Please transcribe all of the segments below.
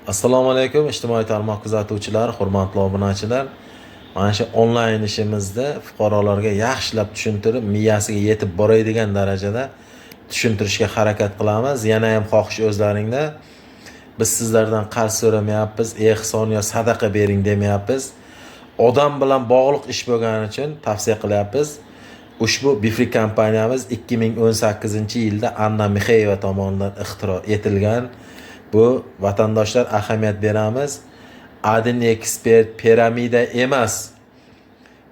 Assalomu alaykum, ijtimoiy tarmoq kuzatuvchilari, hurmatli obunachilar. Mana shu onlayn ishimizda fuqarolarga yaxshilab tushuntirib, miyasiga yetib boradigan darajada tushuntirishga harakat qilamiz. Yana ham xohish o'zlaringda. Biz sizlardan qarz so'ramayapmiz, ehson yo sadaqa bering demayapmiz. Odam bilan bog'liq ish bo'lgani uchun tavsiya qilyapmiz. Ushbu Bifri kompaniyamiz 2018-yilda Anna Mixeyeva tomonidan ixtiro etilgan. Bu vatandoshlar, ahamiyat beramiz. Adin ekspert piramida emas.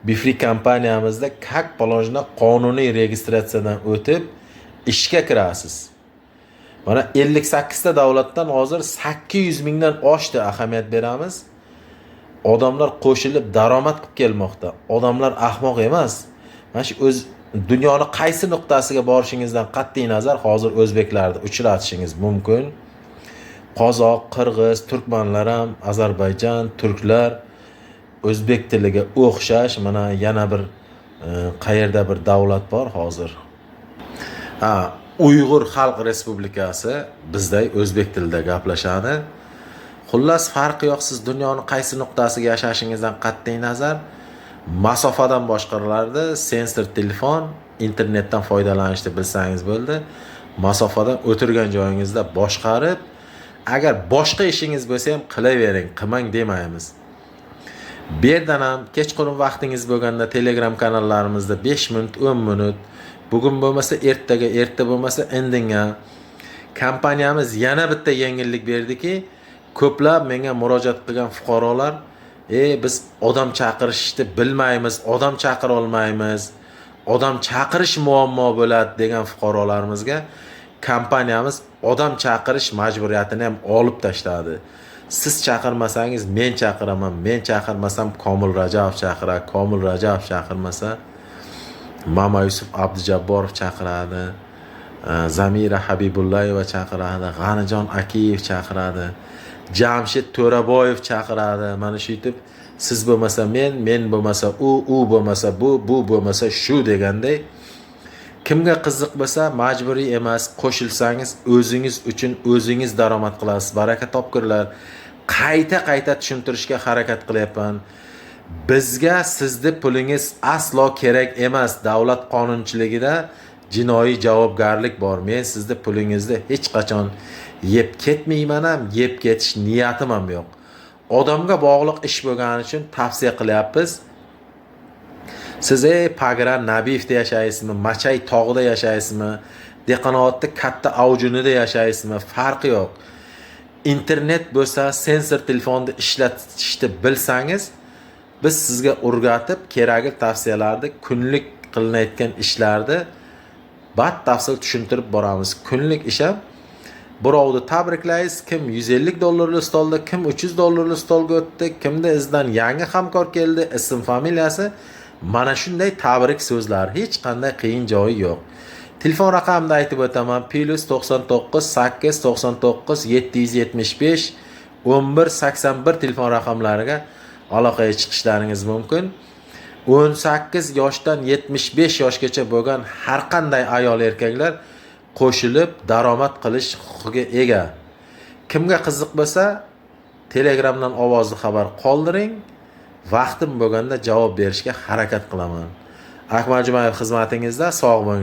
Bifri kompaniyamizda как положено qonuniy registratsiyadan o'tib ishga kirasiz. Mana 58 ta davlatdan hozir 800 mingdan oshdi, ahamiyat beramiz. Odamlar qo'shilib daromad qilib kelmoqda. Odamlar ahmoq emas. Mana shu o'z dunyoni qaysi nuqtasiga borishingizdan qat'iy nazar hozir o'zbeklarni uchratishingiz mumkin. Qozoq, qirg'iz, turkmanlar ham, Ozarbayjon, turklar o'zbek tiliga o'xshash. Mana yana bir qayerda bir davlat bor hozir. Ha, Uyg'ur Xalq Respublikasi bizday o'zbek tilida gaplashadi. Xullas, farqi yo'q, siz dunyoni qaysi nuqtasiga yashashingizdan qat'iy nazar masofadan boshqarilardi. Sensor telefon, internetdan foydalanishni bilsangiz bo'ldi. Masofadan o'tirgan joyingizda boshqarib, agar boshqa ishingiz bo'lsa ham qilavering, qilmang demaymiz. Bu yerdan ham kechqurun vaqtingiz bo'lganda Telegram kanallarimizda 5 minut, 10 minut, bugun bo'lmasa ertaga, erta bo'lmasa indinga. Kompaniyamiz yana bitta yengillik berdiki, ko'plab menga murojaat qilgan fuqarolar, biz odam chaqirishni bilmaymiz, odam chaqira olmaymiz, odam chaqirish muammo bo'ladi degan fuqarolarimizga kompaniyamiz odam chaqirish majburiyatini ham olib tashladi. Siz chaqirmasangiz men chaqiraman, men chaqirmasam Komil Rajabov chaqiradi, Komil Rajabov chaqirmasa Mama Yusuf Abdujabborov chaqiradi, Zamira Habibullayeva chaqiradi, G'anijon Akiyev chaqiradi, Jamshid To'raboyev chaqiradi. Mana shu yetib siz bo'lmasa men, men bo'lmasa u, u bo'lmasa bu, bu bo'lmasa shu deganday. Kimga qiziq bo'lsa, majburiy emas, qo'shilsangiz o'zingiz uchun o'zingiz daromad qilasiz. Baraka topkurlar. Qayta qayta tushuntirishga harakat qilyapman. Bizga sizni pulingiz aslo kerak emas. Davlat qonunchiligida jinoiy javobgarlik bor. Men sizni pulingizni hech qachon yeb ketmayman ham, yeb ketish niyatim ham yo'q. Odamga bog'liq ish bo'lgani uchun tavsiya qilyapmiz. Siz Pagran Nabiyevda yashaysizmi, Machay tog'ida yashaysizmi, Dehqonobodda katta avjunida yashaysizmi, farqi yo'q. Internet bo'lsa, sensor telefonni ishlatishni bilsangiz, biz sizga o'rgatib, kerakli tavsiyalarni, kunlik qilinayotgan ishlarni batafsil tushuntirib boramiz. Kunlik ish ham birovni tabriklaysiz, kim 150 dollarli stolda, kim 300 dollarli stolga o'tdi, kimda izidan yangi hamkor keldi, ism familiyasi. Mana shunday tabrik so'zlar, hech qanday qiyin joyi yo'q. Telefon raqamini aytib o'taman: +99 8 99 775 11 81 telefon raqamlariga aloqaga chiqishlaringiz mumkin. 18 yoshdan 75 yoshgacha bo'lgan har qanday ayol erkaklar qo'shilib daromad qilish huquqiga ega. Kimga qiziq bo'lsa, Telegramdan ovozli xabar qoldiring. Vaqtim bo'lganda javob berishga harakat qilaman. Akmal Jumayev xizmatingizda, sog' bo'ling.